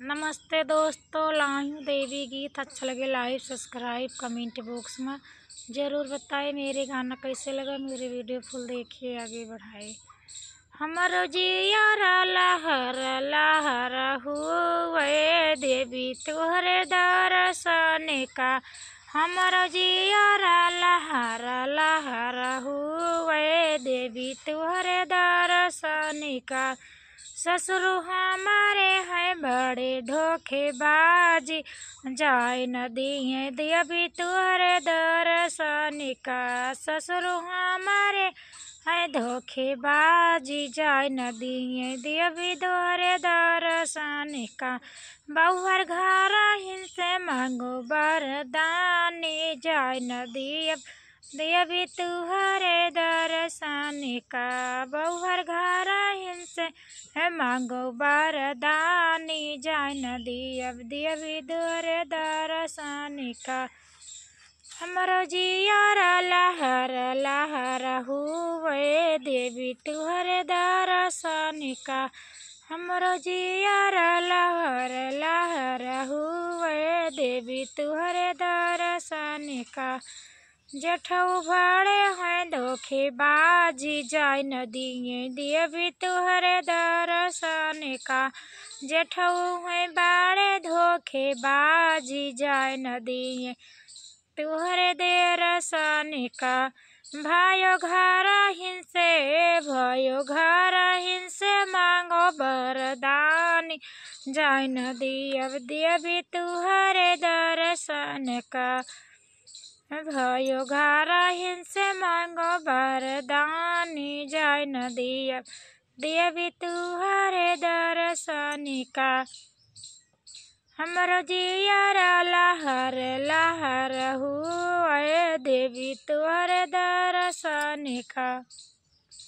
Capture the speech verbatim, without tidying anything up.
नमस्ते दोस्तों, लायूं देवी गीत। अच्छा लगे like, subscribe, comment box में जरूर बताएं। मेरे गाना कैसे लगा, मेरे video full देखिए, आगे बढ़ाए। हमरो जियरा लहर लहर हुए देवी तोहरे दर्शन का, हमरो जियरा लहर लहर हुए देवी तोहरे दर्शन का। ससुर हमारे हैं बड़े धोखेबाजी, जाए न दिए देवी तोहरे दर्शन का। ससुर हमारे हैं धोखेबाजी, जाए न दिए देवी तोहरे दर्शन का। बउहर घरहिन से मांगो बरदानी, जाए न दिए देवी तोहरे दर्शन का। बउहर घरहिन से मांगो बरदानी, जाए न दिए देवी तोहरे दर्शन का। हमरो जियरा लहर लहर हुए देवी तोहरे दर्शन का। हमरो जियरा लहर लहर हुए देवी तोहरे दर्शन का। जेठऊ बड़े हैं धोखेबाजी, जाए न दिए देवी तोहरे दर्शन का। जेठऊ हैं बड़े धोखेबाजी, जाए न दिए तोहरे दर्शन का। भायो घरहिन से, भायो घरहिन से मांगो बरदानी, जाए न दिए देवी तोहरे दर्शन का। भायो घरहिन से मांगो बरदानी, जाए न दिए देवी तोहरे दर्शन का। हमरो जियरा लहर लहर हुए देवी तोहरे दर्शन का।